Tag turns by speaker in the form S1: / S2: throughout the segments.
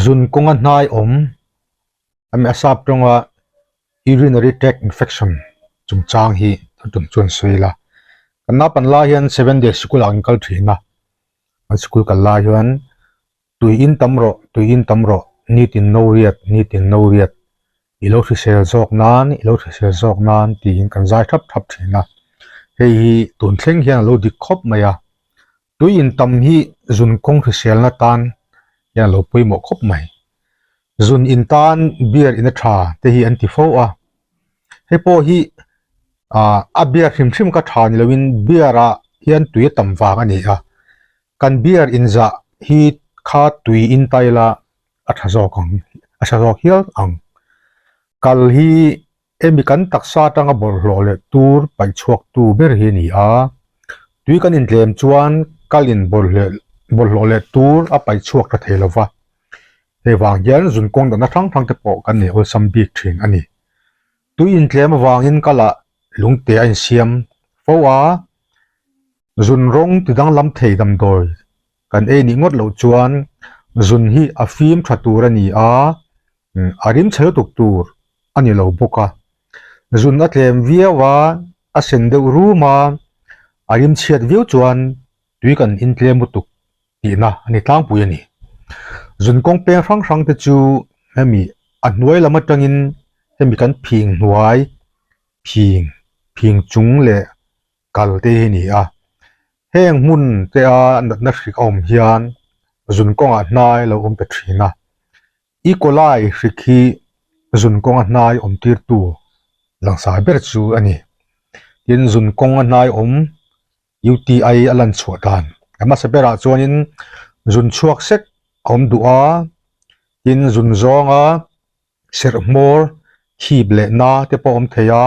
S1: Zun kawnga hnai awm ami a sap tawnga urinary tract infection chungchang hi a tum chuan sawi ila. Kan naupan lai hian seven day sikul ah kan kal thin a, kan sikul kal lai hian tui in tam rawh tui in tam rawh nitin no riat nitin no riat i lo hrisel zawk nan i lo hrisel zawk nan tiin kan zai thap thap thin a, hei hi tun thleng hian a lo dik khawp mai a. Tui intam hi zun kawng hriselna tan hian a lo pawimawh khawp mai. Zun in tan beer in a tha te hi an ti fo a. Hei pawh hi ah a beer hrim hrim kha tha ni loin beer ah hian tui a tam vang a ni a. Kan beer inzah hi kha tui in ta ila a tha zawk ang a tha zawk hial ang. Kal hi Hemi kan taksa atanga bawlhhlawh leh tur paih chhuaktu ber hi a ni a, tui kan intlem chuan kal in bawlhhlawh leh tur a paih chhuak ta thei lova, hei vang hian zun kawng danna hrang hrang te pawh kan nei awlsam bik thin a ni. Tui intlem avangin kalah lungte a insiam fo a, zun rawng ti danglam thei damdawi kan ei nih ngawt loh chuan zun hi a fim tha tur a ni a, a rim chhe lutuk tur a ni lo bawk a. Zun a tlem viau a, a sen deuh rum a, a rim chhiat viau chuan tui kan intlem lutuk tihna a ni tlangpui a ni. Zun kawng peng hrang hrang te chu hemi a hnuai lam atangin hemi kan phing hnuai, phing, phing chung leh kal te hi a ni a. Heng hmun te a natna hrik a awm hian zun kawngah hnai lo awm ta thin a. E. coli hrik hi zun kawnga hnai awm tirtu langsar ber chu a ni. Tin, zun kawnga hnai awm UTI a lan chhuah dan a hmasa berah chuanin zun chhuak sek a awm duh a, tin zun zawnga serh hmawr thip leh na te pawh a awm thei a,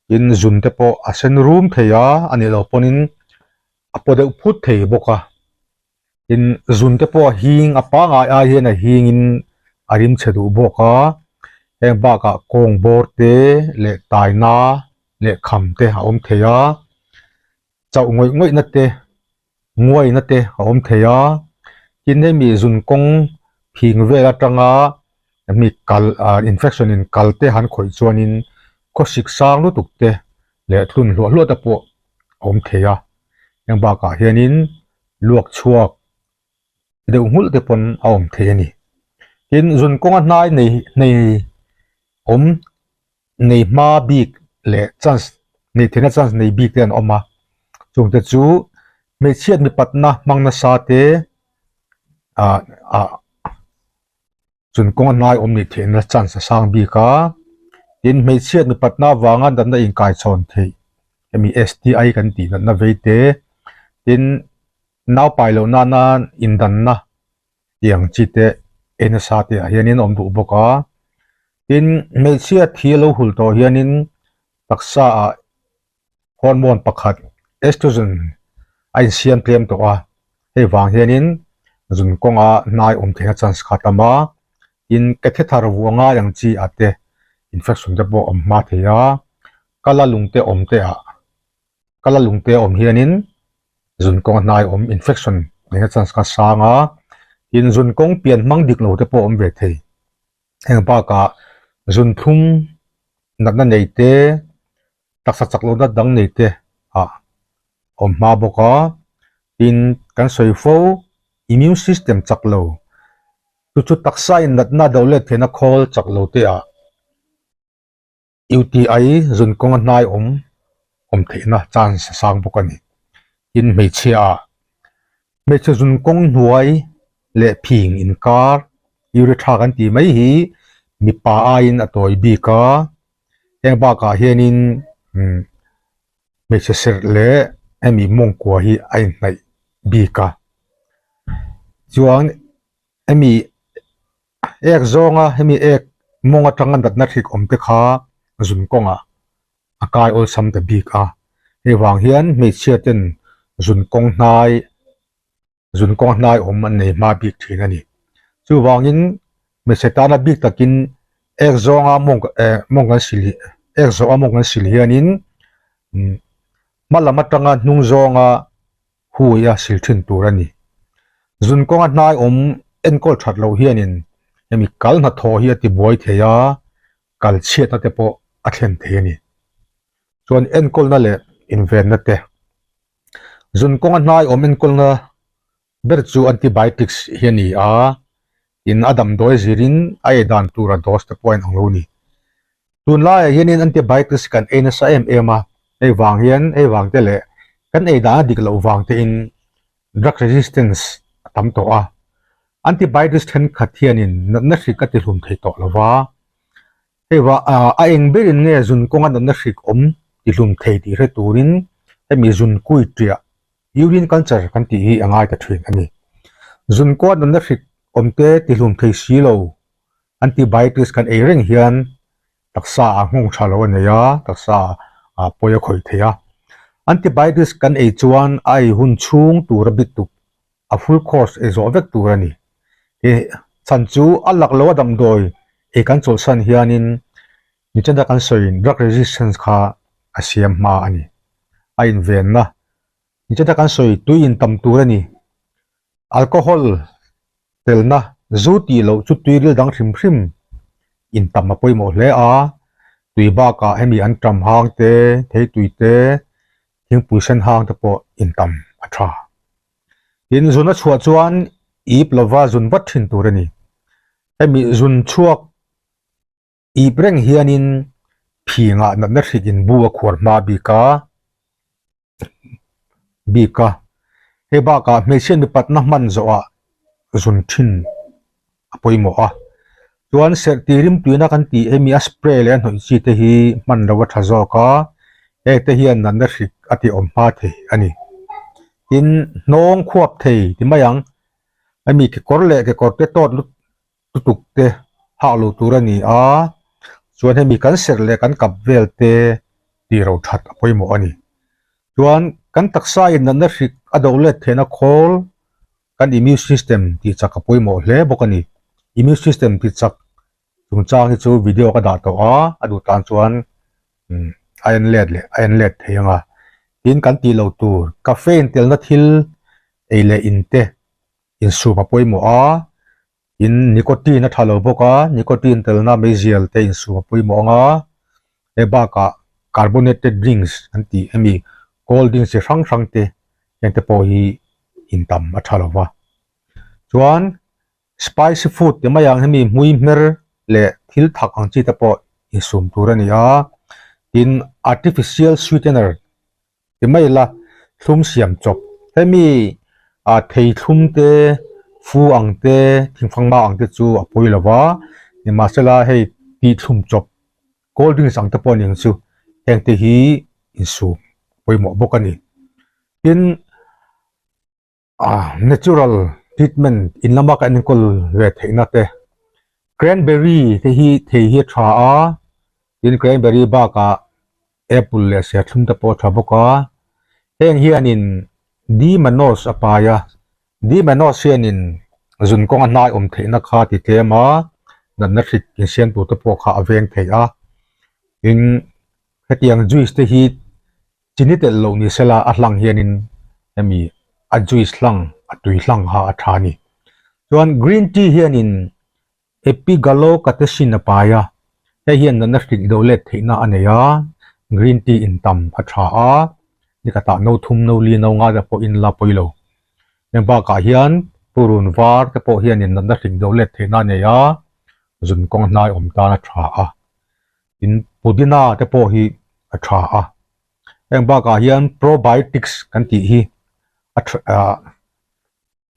S1: tin zun te pawh a sen rum thei a, a nih loh pawhin a paw deuh phut thei bawk a. Tin, zun te pawh a hing a pangai ai hian a hingin a rim chhe duh bawk a, heng bakah kawng bawr te leh taina leh kham te a awm thei a, chauh ngawih ngawihna te nguaina te a awm thei a, tin hemi zun kawng phing vel atanga mi kal ah infection in kal te han khawih chuanin khawsik sang lutuk te leh tlun hluah hluah te pawh a awm thei a, heng bakah hianin luak chhuak deuh nghulh te pawn a awm thei a ni. Tin, zun kawnga hnai nei nei awm nei hma bik leh chance nei theihna chance nei bik te an awm a, chungte chu hmeichhiat mipatna hmang nasa te ah ah Chun kawnga hnai awm nih theihna chance a sang bik a, tin hmeichhiat mipatna avanga natna inkaichhawn theih hemi STI kan tih natna vei te, tin naupai loh nana indanna tih ang chi te ei nasa te ah hianin a awm duh bawk a, tin hmeichhia thi a lo hul tawh hianin taksa ah hormone pakhat estrogen a insiam tlem tawh a, hei vang hianin zun kawnga hnai awm theihna chance kha a tam a, tin catheter vuah ngai ang chi ah te infection te pawh a awm hma thei a, kala lung te awm te ah kala lung te awm hianin zun kawnga hnai awm infection theihna chance kha a sang a, tin zun kawng pian hmang dik lo te pawh a awm ve thei. Heng bakah zunthlum natna nei te, taksa chak lohna dang nei te ah awm hma bawk a, tin kan sawi fo immune system chak lo, chu chu taksa in natna do let theihna khawl chak lo te ah UTI zun kawnga hnai awm awm theihna chance a sang bawk a ni. Tin hmeichhia ah hmeichhe zun kawng hnuai leh phing inkar urethra kan tih mai hi mipa aiin a tawi bik a, heng bakah hianin hmeichhe serh leh hemi mawngkua hi a inhnaih bik a, chuan hemi Ek zawnga hemi ek mawng atanga natna hrik awm te kha zun kawngah a kai awlsam ta bik a. Hei vang hian hmeichhia ten zun kawng hnai zun kawng hnai awm an nei hma bik thin a ni. Chuvangin hmeichhe tana bik takin ek zawnga mawng eh mawng kan sil ek zawh a mawng kan sil hianin hma lam atanga hnung zawnga hui a sil thin tur a ni. Zun kawnga hnai awm enkawl that loh hianin hemi kal hnathawh hi a tibuai thei a, kal chhiatna te pawh a thlen thei a ni. Chuan enkawlna leh invenna te. Zun kawnga hnai awm enkawlna ber chu antibiotics hi a ni a, tin a damdawi zirin a ei dan tura dose te pawh a inang lo a ni. Tunlaiah hianin antibiotics kan ei nasa em em a, hei vang hian hei vang te leh kan ei dan a dik loh vang tein drug resistance a tam tawh a. Antibiotics thenkhat hianin natna hrik a tihlum thei tawh lo va, hei vah a eng berin nge zun kawnga natna hrik awm tihlum thei tih hre turin hemi zun kui ṭiah Urine culture kan tih hi a ngai ta thin a ni. Zun kawnga natna hrik awmte tihlum thei si lo antibiotics kan ei reng hian taksa ah nghawng tha lo a nei a, taksa ah pawi a khawih thei a. Antibiotics kan ei chuan a ei hun chhung tura bit tuk a full course ei zawh vek tur a ni. He chhan chu a lak lo a damdawi ei kan chawlhsan hianin nichana kan sawiin drug resistance kha a siam hma a ni. A invenna nichana kan sawi tui in tam tur a ni. Alcohol telna zu tih loh chu tuiril dang hrim hrim in tam a pawimawh hle a, tui bakah hemi an ṭam hang te, theitui te, thingpui sen hang te pawh in tam a ṭha. Tin, zun a chhuah chuan ip lova zun vat ṭhin tur a ni. Hemi zun chhuak ip reng hianin phingah natna hrik in bu a khuar hma bik a. bik a, hei bakah hmeichhia mipatna hman zawhah zun thin a pawimawh a, chuan serh tih rimtuina kan tih hemi a spray leh a hnawih chi te hi hman lo a tha zawk a, heng te hian natna hrik a tih awm hma thei a ni. Tin, hnawng khuap thei ti mai ang, hemi kekawr leh kekawr te tawt lut lutuk te hak lo tur a ni a, chuan hemi kan serh leh kan kap vel te tih ro that a pawimawh a ni. Chuan kan taksa in natna hrik a do let theihna khawl kan immune system tih chak a pawimawh hle bawk a ni. Immune system tih chak chungchang hi chu video ka dah tawh a, a duh tan chuan a en let leh a en let thei ang a. Tin kan tih loh tur caffeine telna thil ei leh in te insum a pawimawh a, In nicotine a tha lo bawk a, nicotine telna meizial te insum a pawimawh ang a, hei bakah carbonated drinks an tih hemi cold drinks chi hrang hrang te heng te pawh hi in tam a tha lo va. Chuan spicy food ti mai ang hemi hmui hmer leh thil thak ang chi te pawh insum tur a ni a, tin artificial sweetener Ti mai ila, thlum siam chawp. Hemi ah thei thlum te, fu ang te, thingfangma ang te chu a pawi lo va, nimahsela hei tih thlum chawp, cold drinks ang te pawh a ni ang chu, heng te hi insum pawimawh bawk a ni. Tin, Ah natural treatment in lama ka enkawl ve theihna te cranberry te hi thei hi a tha a tin cranberry bakah apple leh serthlum te pawh a tha bawk a heng hianin D-mannose a pai a D-mannose hianin zun kawnga hnai awm theihna kha ti tlem a natna hrik insiam tur te pawh kha a veng thei a tin hetiang juice te hi Chini telh loh ni sela a hlang hianin hemi a juice hlang a tui hlang kha a tha a ni. Chuan green tea hianin epigallocatechin a pai a, hei hian natna hrilh deuh let theihna a nei a, green tea in tam a tha a, nikhatah no thum no li no nga te pawh in la pawi lo. Heng bakah hian purun var te pawh hianin natna hrilh deuh let theihna a nei a, zun kawng hnai awm tan a tha a. In pudina te pawh hi a tha a, heng bakah hian probiotics kan tih hi a tha ah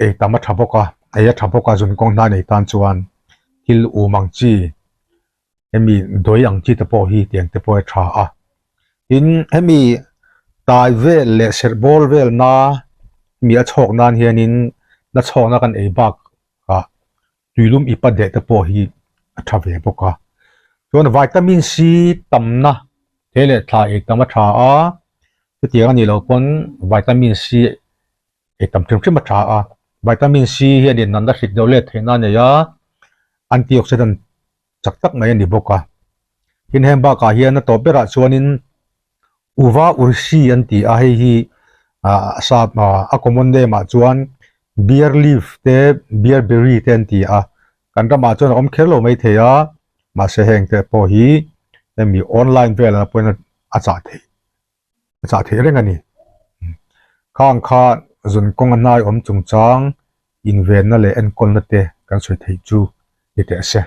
S1: ei tam a tha bawk a, ei a tha bawk a zun kawng hna nei tan chuan thil um ang chi hemi dawi ang chi te pawh hi tiang te pawh a tha a, tin hemi tai vel leh serh bawr vel na mi a chhawk nan hianin na chhawkna kan ei bak ah tuilum i pa deh te pawh hi a tha ve bawk a. Chuan vitamin C tamna thei leh thla ei tam a tha a, chutiang a nih loh pawn vitamin C ei tam hrim hrim a tha a. Vitamin C hianin natna hrik deuh let theihna a nei a, antioxidant chak tak mai a ni bawk a. Tin heng bakah hian a tawp berah chuanin Uva Ursi an ti a, hei hi ah sap ah a common name ah chuan. Bear leaf te bearberry te an ti a, kan ramah chuan a awm kher lo maithei a, mahse heng te pawh hi hemi online velah pawhin a chah theih a chah theih reng a ni. Khang kha zun kawng a hnai awm chungchang invenna leh enkawlna te kan sawi theih chu ni teh se.